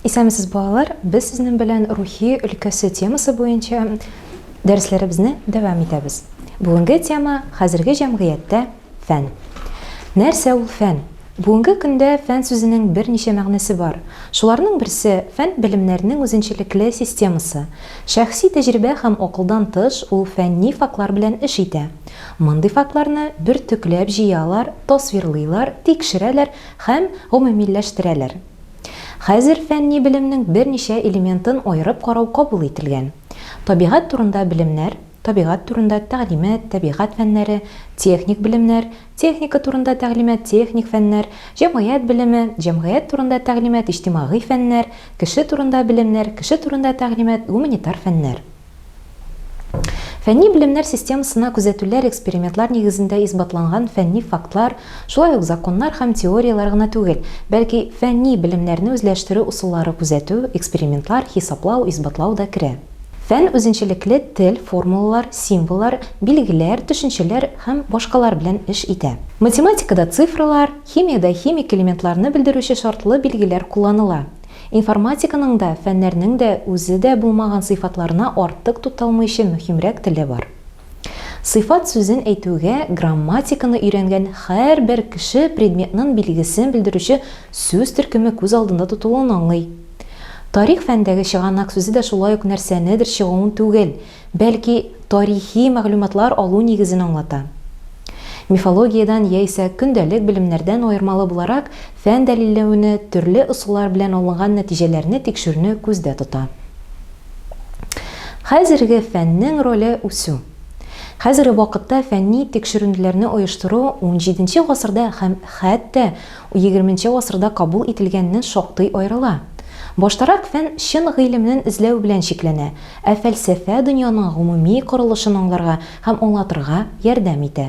Исәнмесез, балалар! Без сезнең белән рухи өлкәсе темасы буенча дәресләребезне дәвам итәбез. Бүгенге тема хәзерге җәмгыятьтә фән. Нәрсә ул фән? Бүгенге көндә фән сүзенең берничә мәгънәсе бар. Шуларның берсе, фән белемнәрнең үзенчәлекле системасы. Шәхси тәҗрибә һәм акылдан тыш, ул фәнни фактлар белән эш итә. Мондый фактларны бөртекләп җыялар, тасвирлыйлар, тикшерәләр һәм гомумиләштерәләр. Хәзер фәнни белемнең берничә элементын аерып карау кабул ителгән. Табигать турында белемнәр, табигать турында тәгълимат, табигать фәннәре, техник белемнәр, техника турында тәгълимат, техник фәннәр, җәмгыять белеме, җәмгыять турында тәгълимат, иҗтимагый фәннәр, кеше турында белемнәр, кеше турында тәгълимат, гуманитар фәннәр. Фәнни белемнәр системасына күзәтүләр, экспериментлар нигезендә исбатланган фәнни фактлар, шулай ук законнар һәм теорияләр гына түгел, бәлки фәнни белемнәрне үзләштерү ысуллары күзәтү, экспериментлар, хисаплау, исбатлау да керә. Фән үзенчәлекле тел, формулалар, символлар, билгеләр, төшенчәләр һәм башкалар белән эш итә. Математикада цифралар, химиядә химик элементларны белдерүче шартлы билгеләр кулланыла. Информатиканың да, фәннәрнең дә үзе дә булмаган сыйфатларына артык тукталмыйча мөһимрәк теле бар. Сыйфат сүзен әйтүгә грамматиканы өйрәнгән һәрбер кеше предметнын билгесен белдерүче сүз төркеме күз алдында тотылуын аңлый. Тарих фәндәге чыганак сүзе дә шулай ук нәрсәнедер чыгуын түгел, бәлки тарихи мәгълүматлар алу нигезен аңлата. Мифологиядән яисә көндәлек белемнәрдән аермалы буларак, фән дәлилләүне төрле ысуллар белән алынган нәтиҗәләрне тикшерүне күздә тота. Хәзерге фәннең роле үсү. Хәзерге вакытта фәнни тикшеренүләрне оештыру унҗиденче гасырда һәм хәтта егерменче гасырда кабул ителгәннән шактый аерыла. Баштарак фән чын гыйлемнен эзләү белән чикләнә, ә фәлсәфә дөньяның гомуми корылышын аңларга һәм аңлатырга ярдәм итә.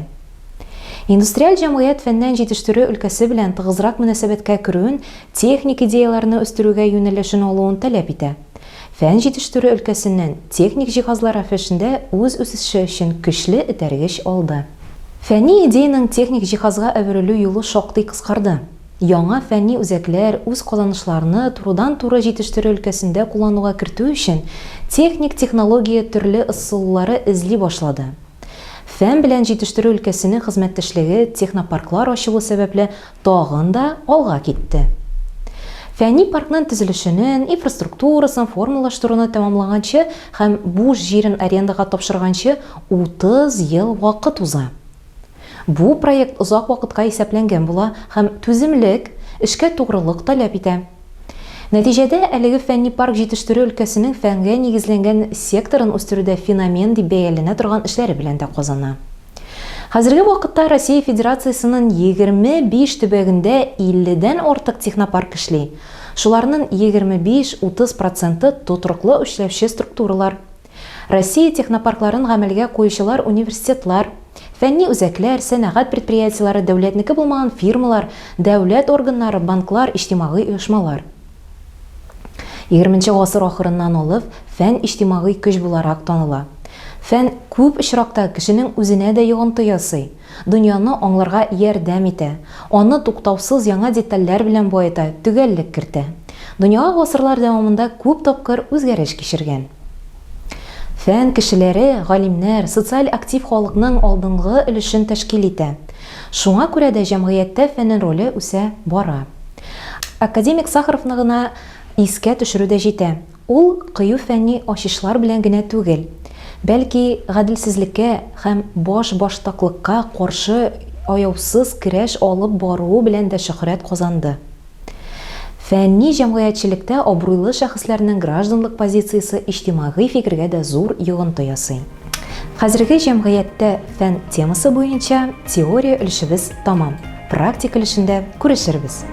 Индустриаль җәмгыять фәннән җитештерү өлкәсе белән тыгызрак мөнәсәбәткә керүен, техник идеяләрне үстерүгә юнәлешен алуын таләп итә. Фән җитештерү өлкәсеннән техник җиһазлар афешендә үз үсеше өчен көчле этәргеч алды. Фәнни идеянең техник җиһазга әверелү юлы шактый кыскарды. Яңа фәнни үзәкләр үз казанышларны турыдан-туры җитештерү өлкәсендә куллануга кертү өчен техник технология төрле ысуллары эзли башлады. Фән белән җитештерү өлкәсенең хезмәттәшлеге технопарклар ачылу сәбәпле тагын да алга китте. Фәнни паркның төзелешенен, инфраструктурасын формалаштыруны тәмамлаганчы һәм буш җирен арендага тапшырганчы 30 ел вакыт уза. Бу проект озак вакытка исәпләнгән була һәм түземлек, эшкә тугрылык таләп итә. Нәтиҗәдә, әлеге фәнни парк җитештерү өлкәсенең фәнгә нигезләнгән секторын үстерүдә феномен дип бәяләнә торган эшләре белән дә казана. Хәзерге вакытта Россия Федерациясенең 25 төбәгендә 50 дән артык технопарк эшли. Шуларның 25-30 проценты тотрыклы эшләүче структуралар. Россия технопаркларын гамәлгә куючылар университетлар, фәнни үзәкләр, сәнәгать предприятиеләре, дәүләтнеке булмаган фирмалар, дәүләт органнары, банклар, иҗтимагый оешмалар. Егерменче гасыр ахырыннан алып, фән иҗтимагый көч буларак таныла. Фән күп очракта кешенең үзенә дә йогынты ясый, дөньяны аңларга ярдәм итә, аны туктаусыз яңа детальләр белән баета, төгәллек кертә. Дөньяга гасырлар дәвамында күп тапкыр үзгәреш кичергән. Фән кешеләре, галимнәр, социаль актив халыкның алдынгы өлешен тәшкил итә. Шуңа күрә дә җәмгыятьтә фәннең роле үсә бара. Академик Сахаровны гына искә төшерү дә җитә. Ул кыю фәнни ачышлар белән генә түгел, бәлки гаделсезлеккә һәм башбаштаклыкка каршы аяусыз көрәш алып баруы белән дә шөһрәт казанды. Фәнни җәмгыятьчелектә абруйлы шәхесләрнең гражданлык позициясе иҗтимагый фикергә дә зур йогынты ясый. Хәзерге җәмгыятьтә фән темасы буенча теория өлешебез тамам. Практик өлешендә күрешербез.